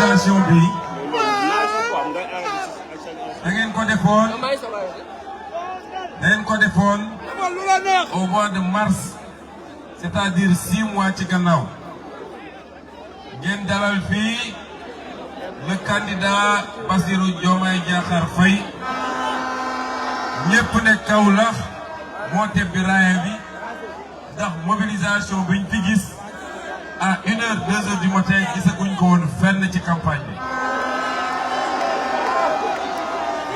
mobilisation bi da ngeen ko defoon au mois de mars, c'est-à-dire 6 mois ci gannaaw ngeen dalal fii le candidat Bassirou Diomaye Diakhar Faye ñëpp ne Kaolack moo tebbi raaya bi ndax mobilisation biñ fi gis à 1h 2h du matin gisaguñ ko woon fenn ci campagne bi.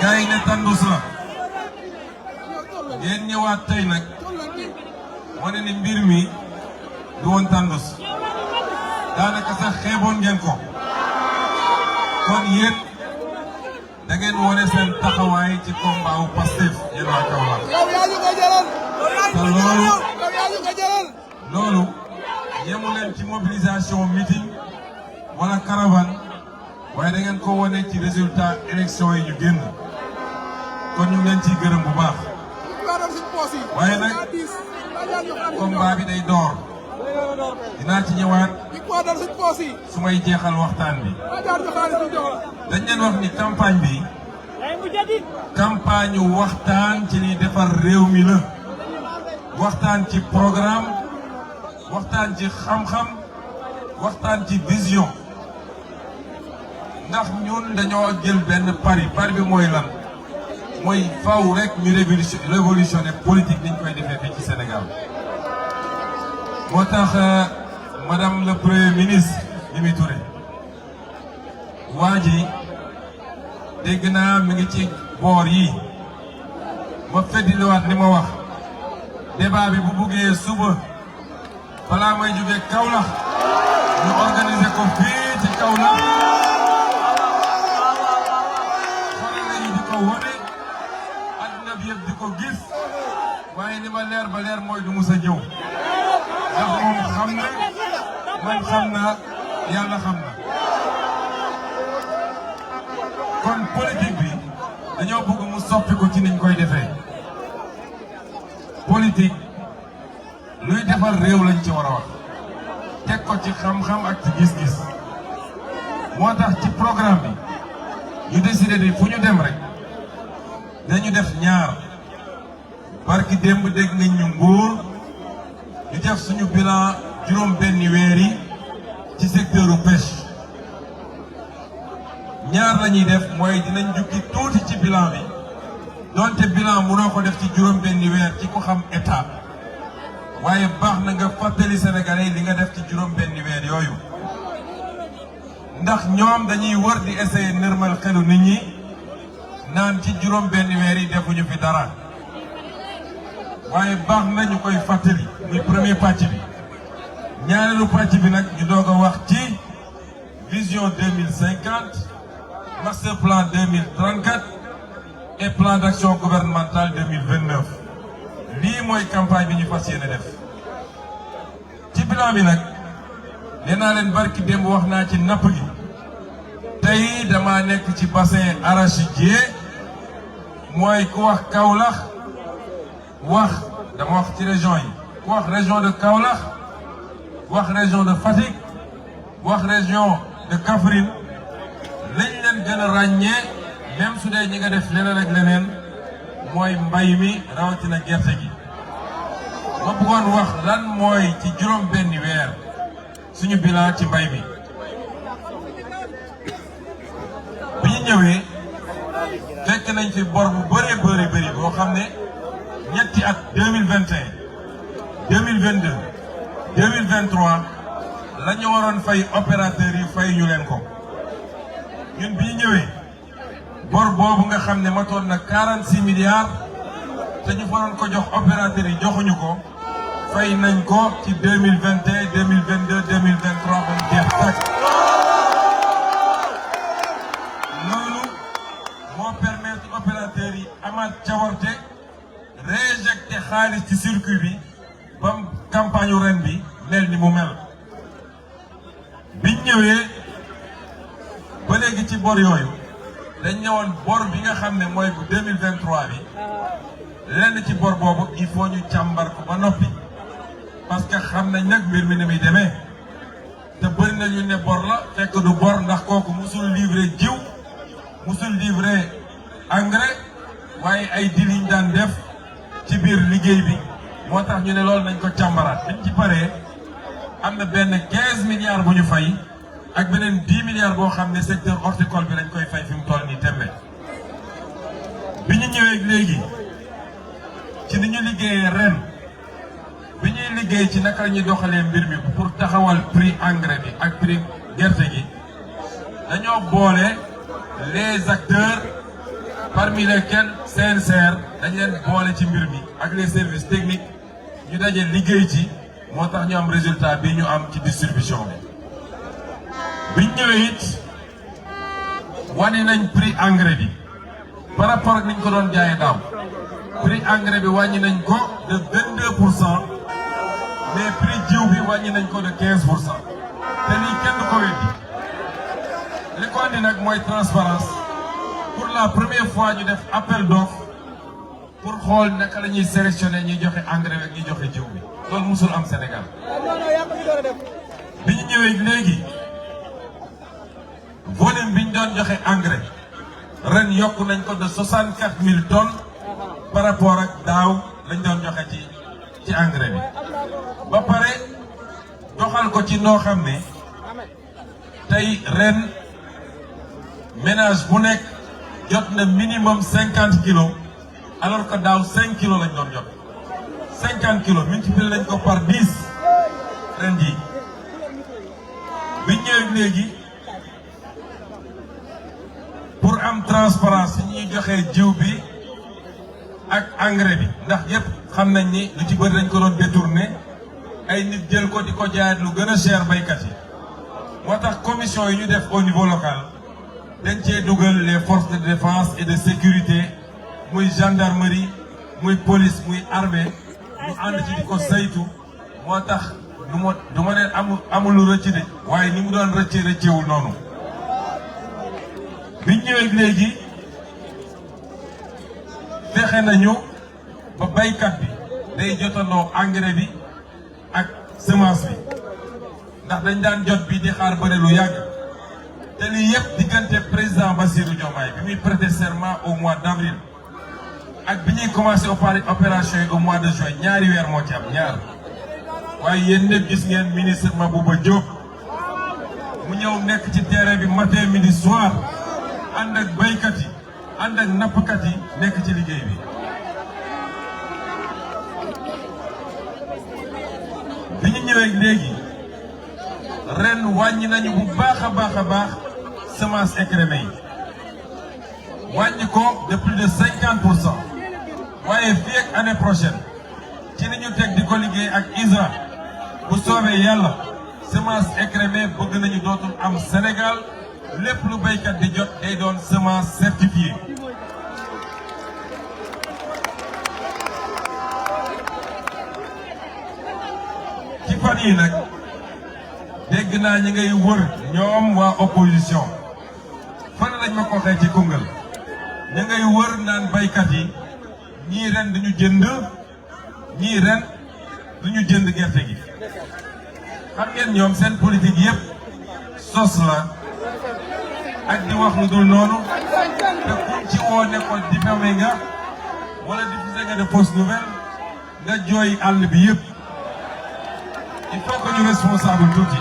gars yi ne tandus la ngeen ñëwaat tey nag wane ni mbir mi du woon tandus daanaka sax xeeboon ngeen ko kon yéen da ngeen wane seen taxawaay ci combat wu Pastef yéen waa Kaolack te loolu yemu leen ci mobilisation meeting wala caravane waaye da ngeen ko wane ci résultat élection yi ñu génn kon ñu ngi leen ciy gërëm bu baax waaye nag combat bi day door dinaa ci ñëwaat su may jeexal waxtaan bi dañ leen wax ni campagne bi campagne waxtaan ci li defar réew mi la waxtaan ci programme waxtaan ci xam-xam waxtaan ci vision ndax ñun dañoo jël benn pari bi mooy lan mooy faw rek ñu révolutionner politique niñ koy defee fii ci Sénégal moo tax madame le premier ministre Mimi Touré waa ji dégg naa mi ngi ci boor yi ma feddiliwaat li ma wax débat bi bu buggee suba balaa may jógee Kaolack ñu organiser ko fii ci Kaolack xale yi di ko wane adduna bi yëpp di ko gis waaye li ma leer ba leer mooy du musa ñëw ndax moom xam na man xam na yàlla xam na kon politique bi dañoo bëgg mu soppi ko ci niñ koy defee politique luy defar réew lañ ci war a wax teg ko ci xam-xam ak ci gis-gis moo tax ci programme bi ñu décidé ni fu ñu dem rek dañu def ñaar barki démb dégg nañ ñu Mbour ñu def suñu bilan juróom benni weer yi ci secteuru pêche ñaar la ñuy def mooy dinañ jukki tuuti ci bilan bi donte bilan mënoo ko def ci juróom benni weer ci ko xam état waaye baax na nga fàttali Sénégalais li nga def ci juróom benni weer yooyu ndax ñoom dañuy wër di essayer nërmal xelu nit ñi naan ci juróom benni weer yi defuñu fi dara waaye baax na ñu koy fàttali muy premier pàcc bi ñaareelu pàcc bi nag ñu doog a wax ci vision 2050 master plan 2034 et plan d'action gouvernemental 2029 lii mooy campagne bi ñu fas yéene def ci bilan bi nag nee naa leen barki démb wax naa ci napp gi tey dama nekk ci bassin arachidier mooy ku wax Kaolack wax dama wax ci région yi ku wax région de Kaolack wax région de Fatick wax région de Kaffrine lañ leen gën a ràññee même su dee ñi nga def leneen ak leneen mooy mbay mi rawatina gerte gi ma bëggoon wax lan mooy ci juróom benni weer suñu bilan ci mbay mi bi ñu ñëwee fekk nañ fi bor bu bëree bëri boo xam ne ñetti at 2021 2022 2023 la ñu waroon fay opérateurs yi fay ñu leen ko ñun bi ñu ñëwee bor boobu nga xam ne matoon na 46 milliards te ñu faroon ko jox opérateurs yi joxuñu ko fay nañ ko ci 2021 2022 2023 ba mu jeex tàkk loolu moo permettre opérateurs yi amaat cawarte réinjecté xaalis ci circuit bi ba campagne ren bi mel ni mu mel biñ ñëwee ba léegi ci bor yooyu dañ ñëwoon bor bi nga xam ne mooy bu 2023 bi lenn ci bor boobu il faut ñu càmbar ko ba noppi parce que xam nañ nag mbir mi ni muy demee te bëri na ñu ne bor la fekk du bor ndax kooku musul livrer jiw musul livrer engrais waaye ay dil yi ñu daan def ci biir liggéey bi moo tax ñu ne loolu nañ ko càmbaraat biñ ci paree am na benn 15 milliards bu ñu fay ak beneen 10 milliards boo xam ne secteur horticole bi lañ koy fay fi mu toll nii tembe bi ñu ñëwee léegi ci ni ñu liggéeyee ren bi ñuy liggéey ci naka la ñuy doxalee mbir mi pour taxawal prix engrais bi ak prix gerte gi dañoo boole les acteurs parmi lesquels CNCR dañ leen boole ci mbir mi ak les services techniques ñu daje liggéey ci moo tax ñu am résultat bi ñu am ci distribution bi. biñ ñëwee it wane nañ prix engrais bi par rapport ak niñ ko doon jaayee daaw prix engrais bi wàññi nañ ko de 22%. mais prix jiw bi wàññi nañ ko de 15% te lii kenn ko weddi li ko andi nag mooy transparence pour la première fois ñu def appel d'offre pour xool naka la ñuy sélectionner ñuy joxe engrais ak ñuy joxe jiw bi loolu musul am Sénégal bi ñu ñëwee léegi volume bi ñu doon joxe engrais ren yokk nañ ko de 64 000 tonnes par rapport ak daaw lañ doon joxe ci engrais bi ba pare doxal ko ci noo xam ne tey ren ménage bu nekk jot na minimum 50 kilos alors que daaw 5 kilos lañ doon jot 50 kilos multiplié lañ ko par 10 ren jii bi ñëwee léegi pour am transparence yi ñuy joxee jiw bi ak engrais bi ndax yépp xam nañ ni lu ci bëri dañ ko doon détourné ay nit jël ko di ko jaayaat lu gën a cher baykat yi moo tax commission yi ñu def au niveau local dañ cee dugal les forces de défense et de sécurité muy gendarmerie muy police muy armée ñu ànd ci di ko saytu moo tax du ma ne amul lu rëcc de waaye ni mu doon rëccewul noonu biñ ñëwee léegi fexe nañu ba baykat bi day jotandoo engrais bi ak semence bi ndax dañ daan jot bi di xaar bëre lu yàgg te lii yëpp diggante président Bassirou Diomaye bi muy prêter serment au mois d'avril ak bi ñuy commencé opération yi au mois de juin ñaari weer moo ci am ñaar waaye yéen ñëpp gis ngeen ministre Mabouba Diop mu ñëw nekk ci terrain bi matin midi soir ànd ak baykat yi ànd ak nappkat yi nekk ci liggéey bi bi ñu ñëwee léegi ren wàññi nañu bu baax a baax semence écrémée yi wàññi ko de plus de 50%. waaye fii ak année prochaine ci ni ñu teg di ko liggéey ak ISRA bu soobee yàlla semence écrémée bëgg nañu dootul am Sénégal lépp lu baykat di jot day doon semence certifiée. ci fan yi nag dégg naa ñi ngay wër ñoom waa opposition fan lañ ma ko waxee ci Koungheul ñi ngay wër naan baykat yi ñii ren duñu jënd ñii ren duñu jënd gerte gi xam ngeen ñoom seen politique yépp sos la ak di wax lu dul noonu te kuñ ci woo ne ko diffamé nga wala diffusé nga de fausse nouvelle nga jooy àll bi yépp il faut que ñu responsable tuuti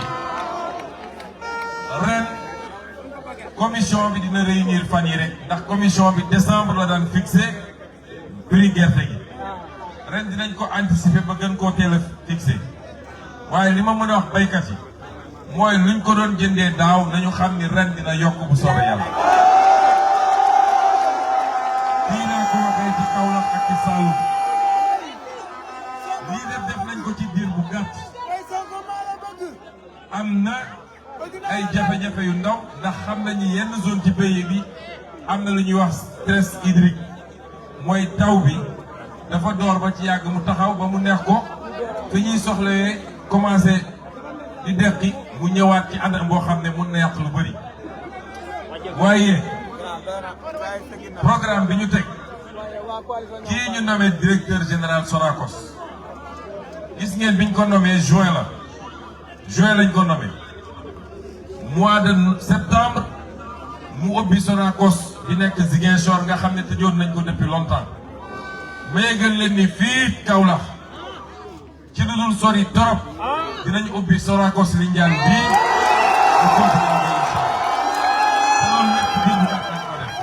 ren commission bi dina réunir fan yi rek ndax commission bi décembre la daan fixé prix gerte gi ren dinañ ko anticiper ba gën koo teel a fixé waaye li ma mën a wax baykat yi mooy luñ ko doon jëndee daaw nañu xam ni ren dina yokk bu soobee yàlla. fii naa ko waxee ci Kaolack ak ci Saloum lii def nañ ko ci diir bu gàtt am na ay jafe-jafe yu ndaw ndax xam nañu yenn zone ci pays bi am na lu ñuy wax stress hydrique mooy taw bi dafa door ba ci yàgg mu taxaw ba mu neex ko fi ñuy soxlawee commencé di dekki mu ñëwaat ci anam boo xam ne mun na yàq lu bëri waaye programme bi ñu teg kii ñu nommé directeur général Sonacos gis ngeen biñ ko nommé juin lañ ko nommé mois de septembre mu ubbi Sonacos bi nekk Ziguinchor nga xam ne tëjoon nañ ko depuis longtemps ma yëgal leen ni fii Kaolack ci lu dul sori torop dinañ ubbi Sonacos Lindiane bii ñu continuer liggéey incha allah te loolu lépp biir bu gàtt lañ ko def.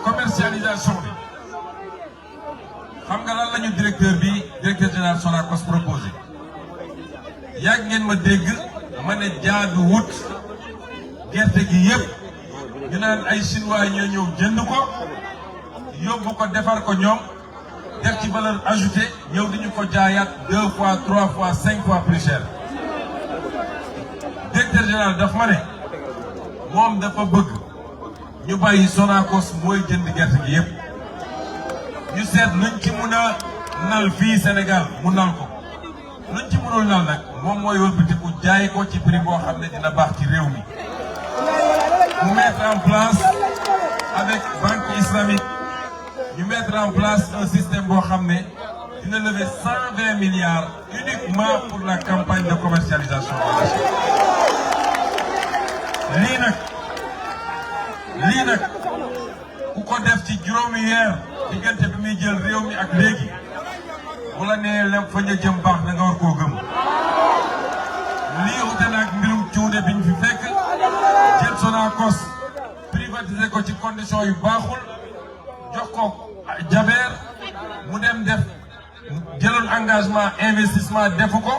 Commercialisation bi xam nga lan la ñu directeur général Sonacos proposé yàgg ngeen ma dégg ma ne jaadu wut gerte gi yëpp ñu naan ay chinois ñoo ñëw jënd ko yóbbu ko defar ko ñoom def ci valeur ajoutée ñëw di ñu ko jaayaat 2 fois 3 fois 5 fois plus cher. directeur général daf ma ne moom dafa bëgg ñu bàyyi Sonacos mooy jënd gerte gi yëpp ñu seet luñ ci mun a nal fii Sénégal mu nal ko luñ ci mënul nal nag moom mooy wëlbatiku jaay ko ci prix boo xam ne dina baax ci réew mi. mu mettre en place avec banque islamique ñu mettre en place un système boo xam ne dina lever 120 milliards uniquement pour la campagne de commercialisation de l'achat. lii nag ku ko def ci juróomi weer diggante bi muy jël réew mi ak léegi bu la nee lem fa nga jëm baax na nga war koo gëm. lii ute nag mbirum cuune biñ fi fekk jël Sonacos privatiser ko ci condition yu baaxul jox ko jabeer mu dem def jëloon engagement investissement defu ko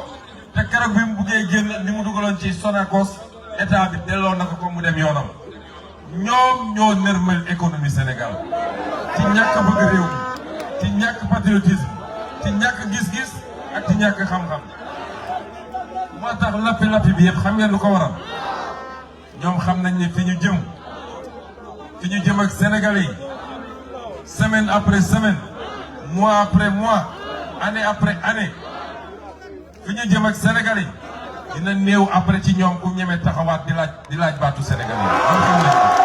te keroog bi mu buggee génn li mu dugaloon ci Sonacos état bi delloo na ko mu dem yoonam. ñoom ñoo nërmal économie Sénégal ci ñàkk bëgg réew mi ci ñàkk patriotisme ci ñàkk gis-gis ak ci ñàkk xam-xam moo tax lappi bi yëpp xam ngeen lu ko waral ñoom xam nañ ne fi ñu jëm ak Sénégalais yi semaine après semaine mois après mois année après année fi ñu jëm ak Sénégalais yi dina néew après ci ñoom ku ñemee taxawaat di laaj baatu Sénégalais yi xam nañ ko.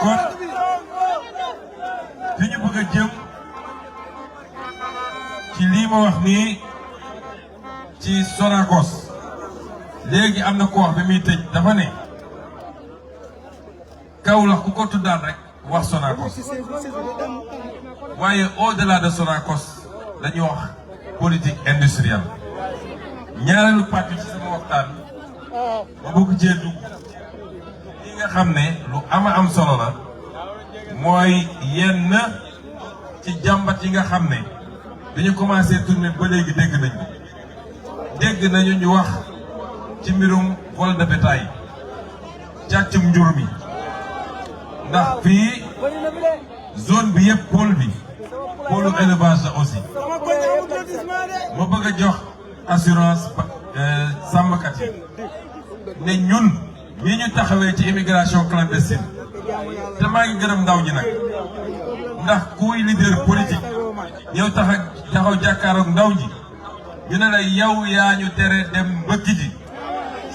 kon fi ñu bëgg a jëm ci lii ma wax nii ci Sonacos léegi am na ko wax bi muy tëj dafa ne Kaolack ku ko tuddaan rek wax Sonacos waaye au-delà de Sonacos dañuy wax politique industrielle ñaareelu pàcc ci sama waxtaan ma bëgg cee dugg li nga xam ne lu am solo la mooy yenn ci jàmbat yi nga xam ne dañu commencé tourner ba léegi dégg nañu ñu wax ci mbirum vol de bétail càccum njur mi ndax fii zone bi yëpp pôle élevage la aussi ma bëgg a jox assurance sàmmkat yi ne ñun ñi ñu taxawee ci immigration clandestine te maa ngi gërëm ndaw ñi nag ndax kuy leader politique ñëw taxaw jàkkaaroog ndaw ñi ñu ne la yow yaa ñu tere dem mbëkki ji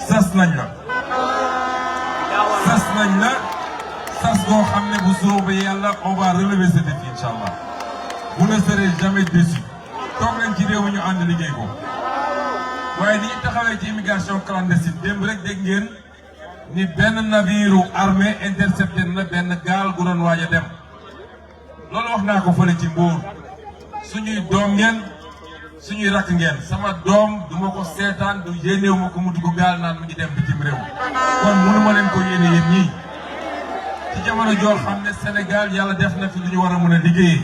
sas nañ la sas goo xam ne bu soobee yàlla on va relever ce défi incha allah vous ne serez jamais déçus toog leen ci réew mi ñu ànd liggéey ko waaye ni ñu taxawee ci immigration clandestine démb rek dégg ngeen ni benn navire armée intercepté na benn gaal gu doon waaj a dem loolu wax naa ko fële ci Mbour suñuy doom ngeen suñuy rakk ngeen sama doom du ma ko seetaan du yéeneewu ma ko mu dugg gaal naan mi ngi dem bitim réew kon mënu ma leen ko yéene yéen ñii ci jamono joo xam ne Sénégal yàlla def na fi lu ñu war a mën a liggéeyee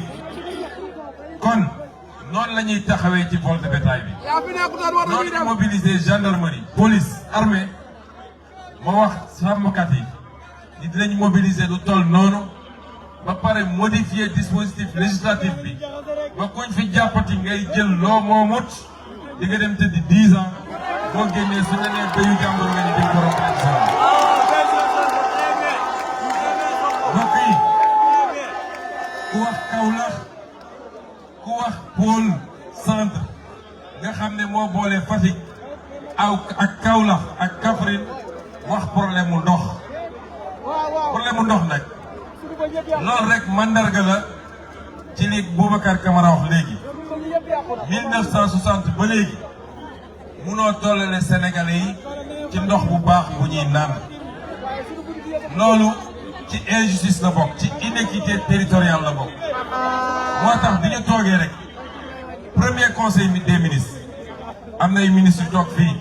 kon noonu la ñuy taxawee ci vol de bétail bi noonu la mobiliser gendarmerie police armée ma wax sàmmkat yi ni dinañ mobiliser lu toll noonu ba pare modifier dispositif législatif bi ba kuñ fi jàppati ngay jël loo moomut di nga dem tëddi 10 ans boo génnee su ñu nee béyu jàmbur nga ni di borom élection mbokk yi ku wax Kaolack ku wax pôle centre nga xam ne moo boole Fatick ak Kaolack ak Kaffrine wax problème mu ndox problème mu ndox nag loolu rek mandarga la ci li Boubacar Camara wax léegi 1960 ba léegi munoo tollale Sénégalais yi ci ndox bu baax bu ñuy naan loolu ci injustice la bokk ci inéquité territoriale la bokk moo tax bi ñu toogee rek premier conseil des ministres am na ay ministres yu toog fii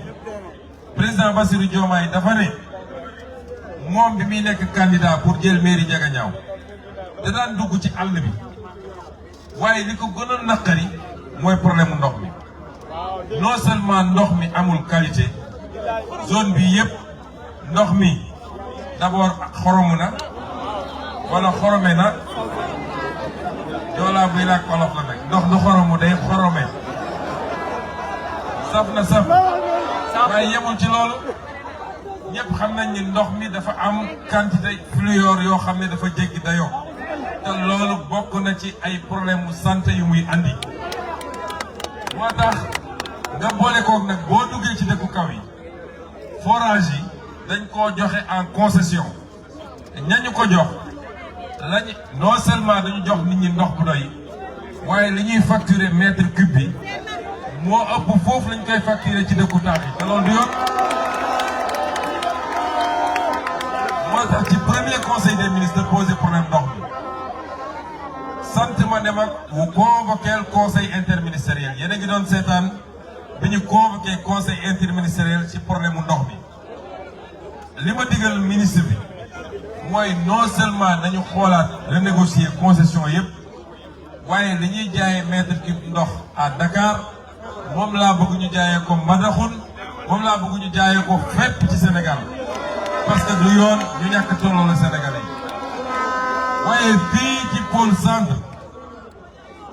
président Bassirou Diomaye dafa ne moom bi muy nekk candidat pour jël mairie Ndiaganiao da daan dugg ci àll bi waaye li ko gënoon naqari mooy problème mu ndox mi non seulement ndox mi amul qualité zone bi yëpp ndox mi d'abord xoromu na wala xorome na joolaa buy laak olof la nag ndox du xoromu day xorome saf na saf waaye yemul ci loolu ñëpp xam nañ ni ndox mi dafa am quantité fluor yoo xam ne dafa jéggi dayoo te loolu bokk na ci ay problème mu santé yu muy andi moo tax nga boole koog nag boo duggee ci dëkku kaw yi forage yi dañ koo joxe en concession ñañu ko jox lañ non seulement dañu jox nit ñi ndox bu doy waaye li ñuy facturer mètre cube bi moo ëpp foofu lañ koy facturer ci dëkku taax yi te loolu du yoon moo tax ci premier conseil des ministres de poser problème ndox mi sant ma ne ma wu convoqué conseil interministériel yéen a ngi doon seetaan bi ñu convoqué conseil interministériel ci problème mu ndox mi li ma digal ministre bi mooy non seulement nañu xoolaat renégocier concession yëpp waaye li ñuy jaayee mètre cube ndox à Dakar moom laa bëgg ñu jaayee ko Mbadakhoune moom laa bëgg ñu jaayee ko fépp ci Sénégal parce que du yoon ñu ñàkk tolloo la Sénégalais yi waaye fii ci pôle centre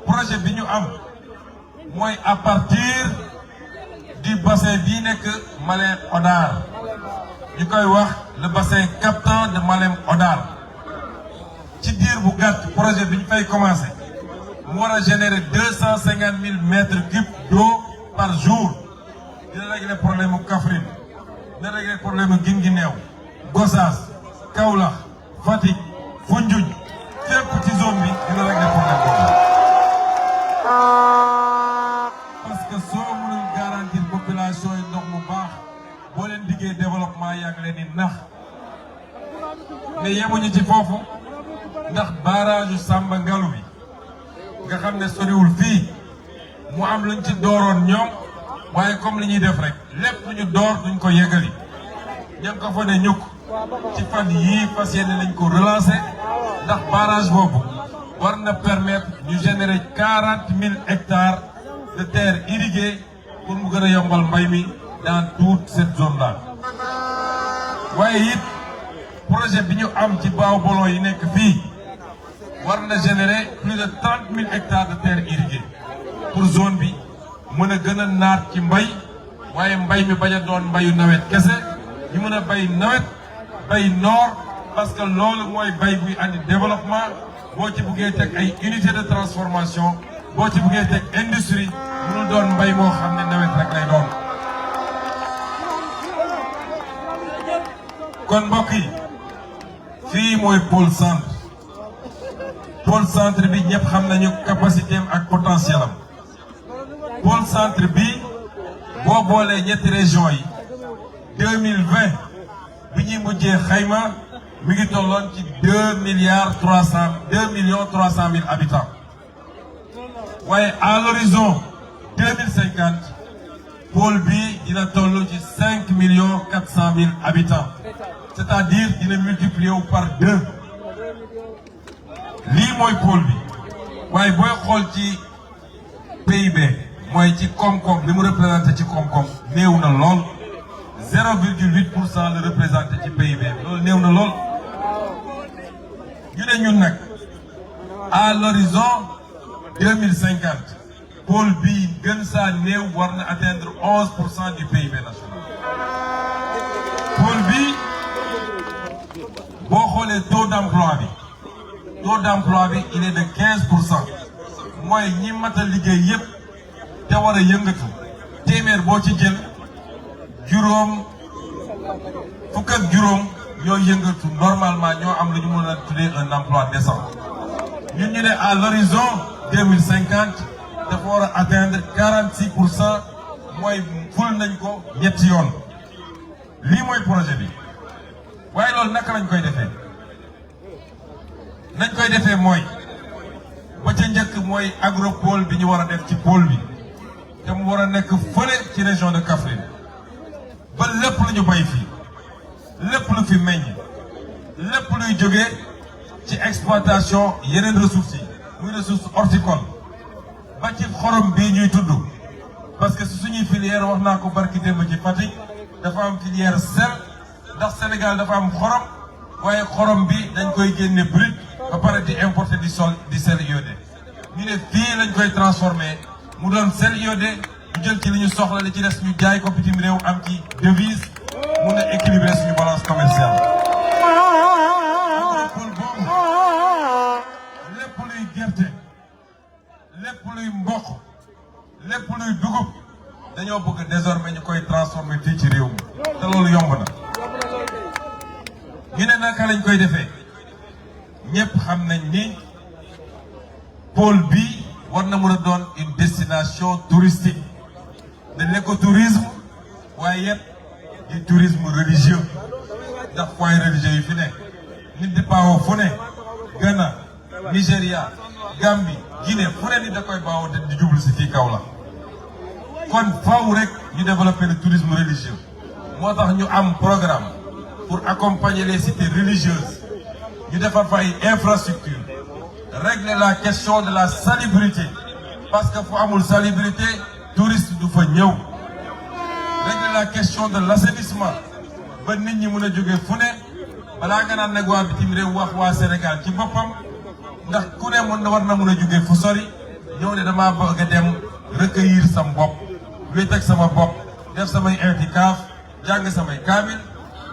projet bi ñu am mooy à partir du bassin bii nekk Malem Hodar ñu koy wax le bassin captant de Malem Hodar ci diir bu gàtt projet bi ñu fay commencé mu war a générer 250 000 mètres cubes d'eau par jour dina régler problème mu Kaffrine dina régler problème mu Guinguinéo Gossas Kaolack Fatick Foundiougne fépp ci zone bi dina régler problème boobu parce que soo mënul garantir population yi ndox mu baax boo leen diggee développement yàgg leen di nax mais yemuñu ci foofu ndax barrage yu Samba Ngalu bi nga xam ne soriwul fii mu am luñ ci dooroon ñoom waaye comme li ñuy def rek lépp lu ñu door duñ ko yeggali ña ngi ko fa ne ñukk ci fan yii fas yéene nañ ko relancer ndax barrage boobu war na permettre ñu générer 40 000 hectares de terre irriguée pour mu gën a yombal mbay mi dans toute cette zone là. waaye it projet bi ñu am ci baaw bolon yi nekk fii war na générer plus de 30 000 hectares de terre irriguée pour zone bi mën a gën a naat ci mbay waaye mbay mi bañ a doon mbayu nawet kese ñu mën a bay nawet bay noor parce que loolu mooy bay buy andi développement boo ci buggee teg ay unité de transformation boo ci buggee teg industrie mënul doon mbay moo xam ne nawet rek lay doon. kon mbokk yi fii mooy pôle centre pôle centre bi ñëpp xam nañu capacité am ak potentiel am pôle centre bi boo boolee ñetti région yi 2020 bi ñuy mujjee xayma mi ngi tolloon ci 2 millions 300 000 habitants waaye à l'horizon 2050 pôle bi dina toll ci 5 millions 400 000 habitants c'est-à-dire dina multiplier wu par 2 lii mooy pôle bi waaye booy xool ci PIB mooy ci koom-koom li mu représenté ci koom-koom néew na lool 0,8% la représenté ci PIB loolu néew na lool ñu ne ñun nag à l'horizon 2050 pôle bii gën saa néew war na atteindre 11% du PIB national pôle bii boo xoolee taux d'emploi bi il est de 15% mooy ñi mat a liggéey yépp te war a yëngatu téeméer boo ci jël juróom fukk ak juróom ñoo yëngatu normalement ñoo am lu ñu mën a tuddee un emploi décent ñun ñu ne à l'horizon 2050 dafa war a atteindre 46% mooy ful nañ ko ñetti yoon lii mooy projet bi waaye loolu naka lañ koy defee mooy ba ca njëkk mooy agropole bi ñu war a def ci pôle bi te mu war a nekk fële ci région de Kaffrine ba lépp lu ñu bay fii lépp lu fi meññ lépp luy jógee ci exploitation yeneen ressources yi muy ressource horticole ba ci xorom bii ñuy tudd parce que su suñuy filière wax naa ko barki démb ci Fatick dafa am filière sel ndax Sénégal dafa am xorom waaye xorom bi dañ koy génne brut ba pare di importer di sel iodé ñu ne fii lañ koy transformer mu doon sel iodé ñu jël ci li ñu soxla li ci des ñu jaay ko bitim réew am ci devise mun a équilibrer suñu balance commerciale. agropole boobu lépp luy gerte lépp luy mboq lépp luy dugub dañoo bëgg désormais ñu koy transformer fii ci réew mi te loolu yomb na. ñu ne naka lañ koy defee ñëpp xam nañ ni pôle bi war na mën a doon une destination touristique de l'écotourisme waaye yëpp du tourisme religieux ndax foyer religieux yi fi ne nit di baawoo fu ne Ghana Nigéria Gambie Guinée fu ne nit da koy baawoo di jublu si fii kaw la kon faaw rek ñu développer le tourisme religieux moo tax ñu am programme pour accompagner les cités religieuses ñu defar fa ay infrastructures régler la question de la salubrité parce que fu amul salubrité touriste du fa ñëw régler la question de l'assainissement ba nit ñi mën a jóge fu ne balaa nga naan nag waa bitim réew wax waa Sénégal ci boppam ndax ku ne mën na war na mën a jóge fu sori ñëw ne damaa bëgg a dem recueillir sam bopp wéet ak sama bopp def samay intikaaf jàng samay kaamil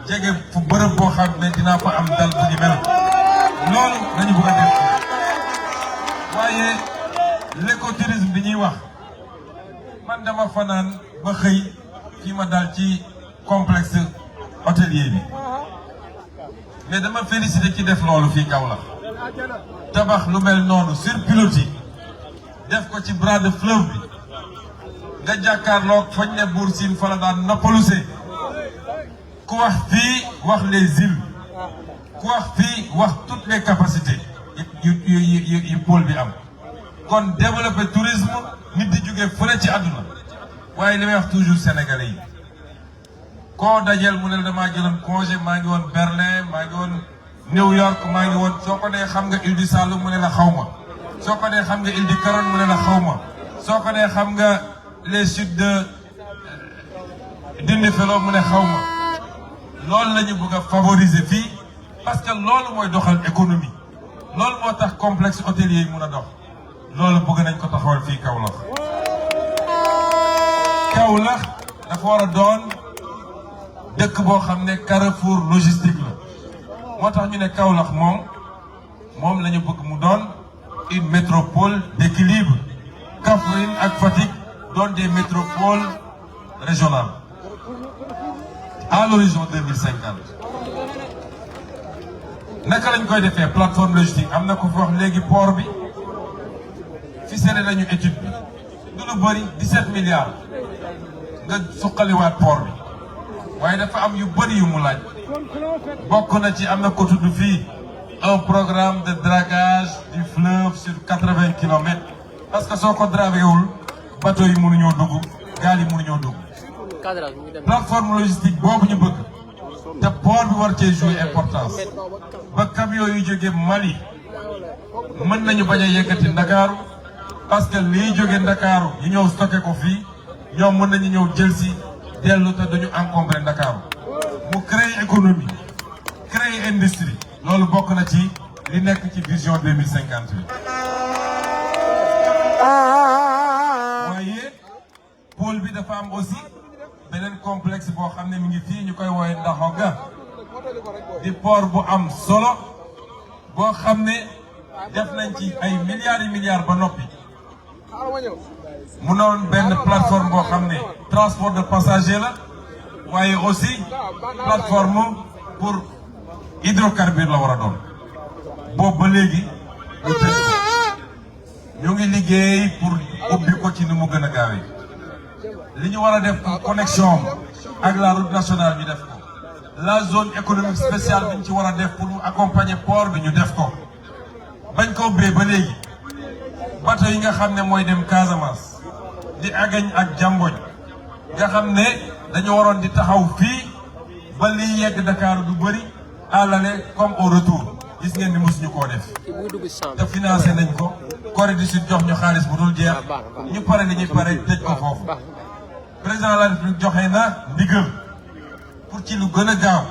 jege fu bërëb boo xam ne dinaa fa am dal bu ñu mel loolu dañu bëgg a def waaye l'écotourisme bi ñuy wax man dama fanaan ba xëy fii ma dal ci complexe hôtelier bi mais dama félicité ci def loolu fii Kaolack tabax lu mel noonu sur pilotis def ko ci bras de fleuve bi nga jàkkaarloog fañ ne Buur Siin fa la daan noppalusee ku wax fii wax les îles ku wax fii wax toutes les capacités yu pôle bi am kon développer tourisme nit di jóge fële ci àdduna waaye li may wax toujours sénégalais yi koo dajeel mu ne damaa jëloon congé maa ngi woon Berlin maa ngi woon New York maa ngi woon soo ko dee xam nga île du Saloum mu ne la xaw ma soo ko dee xam nga île du Caron mu ne la xaw ma soo ko dee xam nga les sites de Dindéfelo mu ne xaw ma loolu la ñu bëgg a favoriser fii parce que loolu mooy doxal économie loolu moo tax complexe hôtelier yi mun a dox loolu bëgg nañ ko taxawal fii Kaolack Kaolack dafa war a doon dëkk boo xam ne carrefour logistique la moo tax ñu ne Kaolack moom la ñu bëgg mu doon une métropole d'équilibre Kaffrine ak Fatick doon des métropoles régionales à l'horizon 2050 naka lañ koy defee plateforme logistique am na ko fi wax léegi port bi ficelé nañu étude bi du lu bëri 17 milliards nga suqaliwaat port bi waaye dafa am yu bëri yu mu laaj bokk na ci am na ko tudd fii un programme de dragage du fleuve sur 80 kilomètres parce que soo ko draguewul bateau yi mënuñoo dugg gaal yi mënuñoo dugg plateforme logistique boobu ñu bëgg te port bi war cee jouer importance ba camion yu jóge Mali mën nañu bañ a yëkkati Ndakaaru parce que liy jóge Ndakaaru yi ñëw stocké ko fii ñoom mën nañu ñëw jël si dellu te duñu encombré Ndakaaru mu créer économie créer industrie loolu bokk na ci li nekk ci vision 2050 bi waaye pôle bi dafa am aussi beneen complexe boo xam ne mi ngi fii ñu koy woowe Ndaxonga di port bu am solo boo xam ne def nañ ci ay milliards et milliards ba noppi mu noon benn plateforme boo xam ne transport de passagers la waaye aussi plateforme pour hydrocarbure la war a doon boobu ba léegi ñu tëj ko ñu ngi liggéey pour ubbi ko ci ni mu gën a gaawee li ñu war a def pour connexion ak la route nationale ñu def ko la zone économique spéciale bi ñu ci war a def pour mu accompagner port bi ñu def ko bañ ko ubbee ba léegi bateau yi nga xam ne mooy dem Casamance di Agañ ak Jamboñ nga xam ne dañu waroon di taxaw fii ba liy yegg Dakar du bëri à l'aller comme au retour gis ngeen ni mosuñu koo def te financé nañ ko Corée du Sud jox ñu xaalis bu dul jeex ñu pare li ñuy pare tëj ko foofu président de la République joxe na ndigal pour ci lu gën a gaaw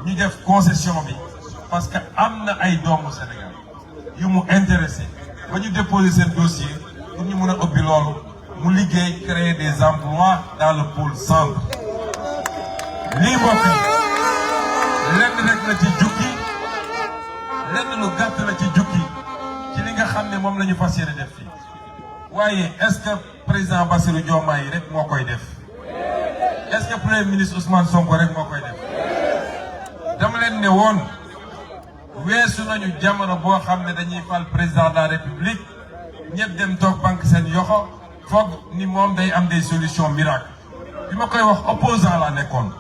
ñu def concession bi parce que am na ay doomu Sénégal yu mu intéressé ba ñu déposer seen dossier pour ñu mën a ubbi loolu mu liggéey créer des emplois dans le pôle centre lii mbokk yi lenn rek la ci jukki lenn lu gàtt la ci jukki ci li nga xam ne moom la ñu fas yéene def fii waaye est-ce que président Bassirou Diomaye rek moo koy def est-ce que premier ministre Ousmane Sonko rek moo koy def dama leen ne woon weesu nañu jamono boo xam ne dañuy fal président de la république ñëpp dem toog banque seen yoxo foog ni moom day am des solutions miracles bi ma koy wax opposant laa nekkoon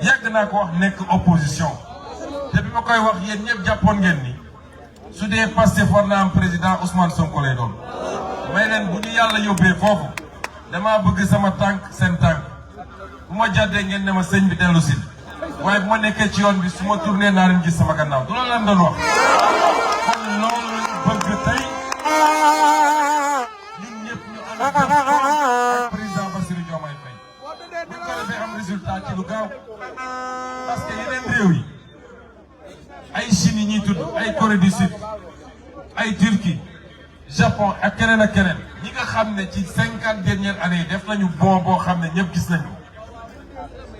yàgg naa ko wax nekk opposition te bi ma koy wax yéen ñëpp jàppoon ngeen ni su dee Pastef war na am président Ousmane Sonko lay doon may leen bu ñu yàlla yóbbee foofu damaa bëgg sama tànk seen tànk bu ma jàddee ngeen ne ma sëñ bi dellu si waaye bu ma nekkee ci yoon bi su ma tourné naa leen gis sama gannaaw du loolu lan doon wax kon loolu lañu bëgg tey ñun ñëpp ñu ànd ak président Bassirou Diomaye Faye bu ko defee am résultat ci lu gaaw parce que yeneen réew yi ay Chine yi ñuy tudd ay Corée du Sud ay Turquie Japon ak keneen ñi nga xam ne ci 50 dernières années yi def nañu bon boo xam ne ñëpp gis nañu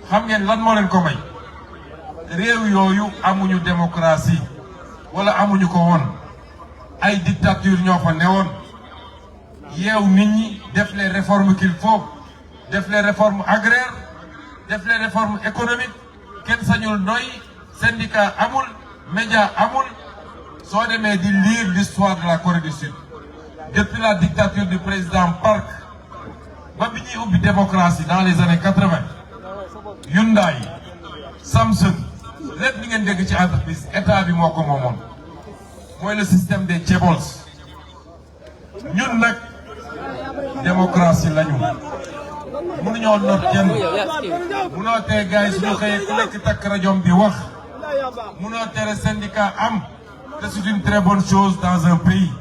xam ngeen lan moo leen ko may réew yooyu amuñu démocratie wala amuñu ko woon ay dictature ñoo fa newoon yeew nit ñi def les réformes qu'il faut def les réformes agraires def les réformes économiques kenn sañul noy syndicat amul média amul soo demee di lire l'histoire de la Corée du Sud depuis la dictature du président Park ba bi ñuy ubbi démocratie dans les années 80 Hyundai Samsung lépp li ngeen dégg ci entreprise état bi moo ko moomoon mooy le système des chaebols ñun nag démocratie lañu mënuñoo noot kenn mënoo tee gars yi suñu xëyee ku nekk takk rajoom bi wax mënoo tere syndicat am te c'est une très bonne chose dans un pays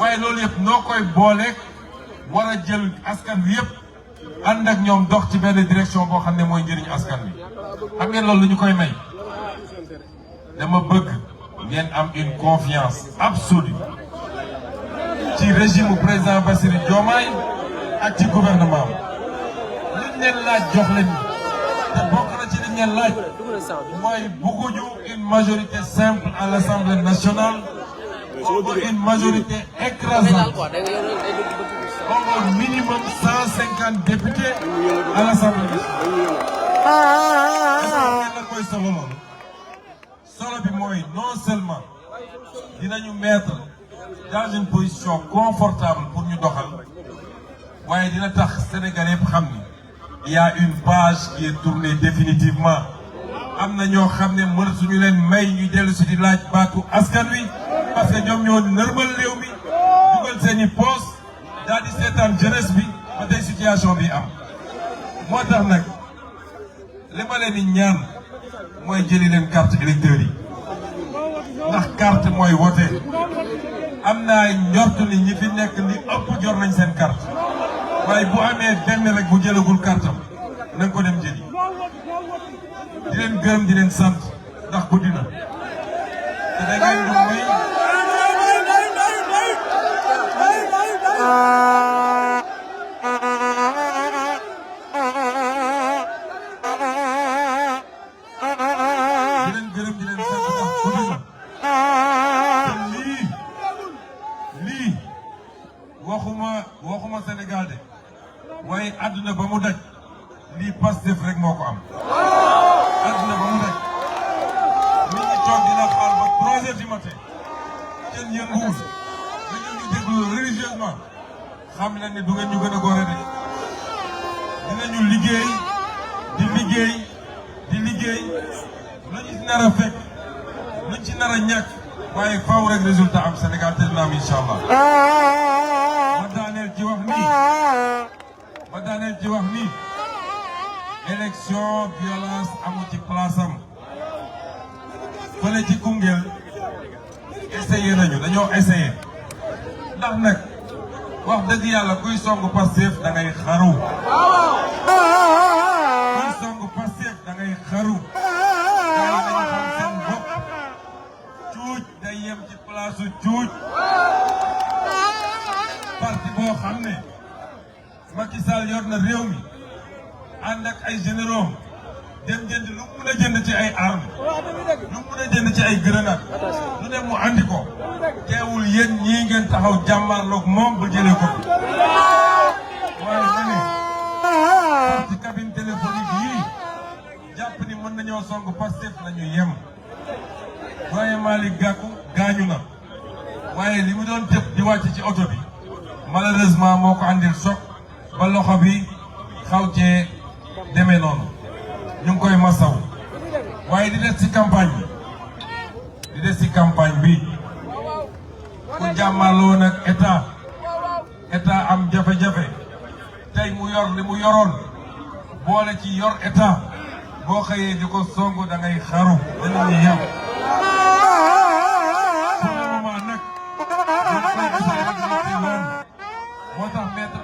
waaye loolu yëpp noo koy booleeg war a jël askan wi yëpp ànd ak ñoom dox ci benn direction boo xam ne mooy njëriñu askan wi xam ngeen loolu lu ñu koy may dama bëgg ngeen am une confiance absolue ci régime président Bassirou Diomaye ak ci gouvernement liñ leen laaj jox leen te bokk na ci liñ leen laaj mooy bëgguñu une majorité simple à l'Assemblée nationale ou une majorité écrasante au minimum 150 députés à l'Assemblée nationale. mooy solo loolu solo bi mooy non seulement dinañu mettre dans une position confortable pour ñu doxal waaye dina tax Sénégalais yëpp xam ni il y a une page qui est tournée définitivement am na ñoo xam ne mënatuñu leen may ñu dellu si di laaj baatu askan wi parce que ñoom ñoo nërmal réew mi dugal seen i poos daal di seetaan jeunesse bi ba tey situation bi am moo tax nag li ma leen di ñaan mooy jëli leen carte électeur yi ndax carte mooy wote am naa njort ni ñi fi nekk li ëpp jor nañ seen carte waaye bu amee benn rek bu jëlagul kartam na nga ko dem jëli di leen gërëm di leen sant ndax guddi na te da ngeen di may waxuma Sénégal de waaye àdduna ba mu daj lii Pastef rek moo ko am àdduna ba mu daj matin kenn yënguwul nga ñëw ñu déglu religieusement xam leen ne du ngeen ñu gën a góore de dinañu liggéey di liggéey di liggéey lu ñu ci nar a fekk lu ñu ci nar a ñàkk waaye faaw rek résultat am Sénégal te dina am incha allah. ma daaneel ci wax nii élection violence amu ci place am fële ci Koungheul essayé nañu dañoo essayé ndax nag wax dëgg yàlla kuy song Pastef da ngay xaru. kuy song Pastef da ngay xaru. gars yi dañu xam seen bopp cuuj day yem ci place cuuj. parti boo xam ne Macky Sall yor na réew mi ànd ak ay généraux dem jënd lu mu mën a jënd ci ay armes lu mu mën a jënd ci ay grenades lu ne mu andi ko teewul yéen ñii ngeen taxaw jàmmarloog moom ba jëlee ko waaye ma ne parti cabine téléphonique yii jàpp ni mën nañoo song Pastef nañu yem waaye Malick Gakou gaañu na waaye li mu doon tëb di wàcc ci oto bi malheureusement moo ko andil choc ba loxo bi xaw cee demee noonu ñu ngi koy masaw waaye di des ci campagne bi ku jàmmaloo nag état am jafe-jafe tey mu yor li mu yoroon boole ci yor état boo xëyee di ko songu da ngay xaru dañuy yem pour le moment nag moo tax maître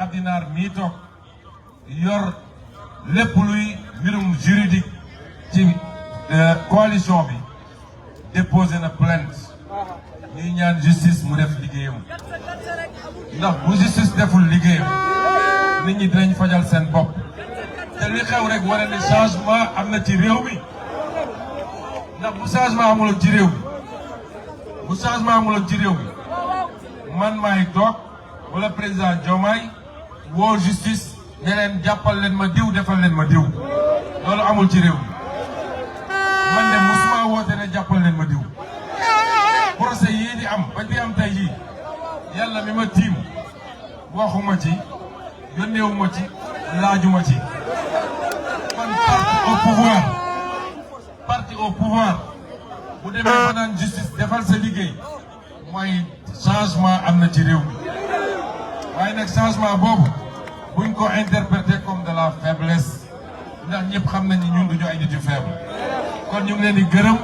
Abdinar mii toog yor lépp luy mbirum juridique ci coalition bi déposé na plainte ñuy ñaan justice mu def liggéeyam ndax bu justice deful liggéeyam nit ñi dinañ fajal seen bopp te li xew rek wane ne changement am na ci réew mi ndax bu changement amuloon ci réew mi man maay toog wala président Diomaye woo justice ne leen jàppal leen ma diw defal leen ma diw loolu amul ci réew mi man de musuma woote ne jàppal leen ma diw procès yii di am bañ fi am tey jii yàlla mi ma tiim waxuma ci yónneewuma ci laajuma ci kon parti au pouvoir bu demee ba naan justice defal sa liggéey mooy changement am na ci réew mi waaye nag changement boobu buñ ko interpréter comme de la faiblesse ndax ñëpp xam nañ ni ñun duñu ay nit yu faible kon ñu ngi leen di gërëm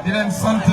di leen sant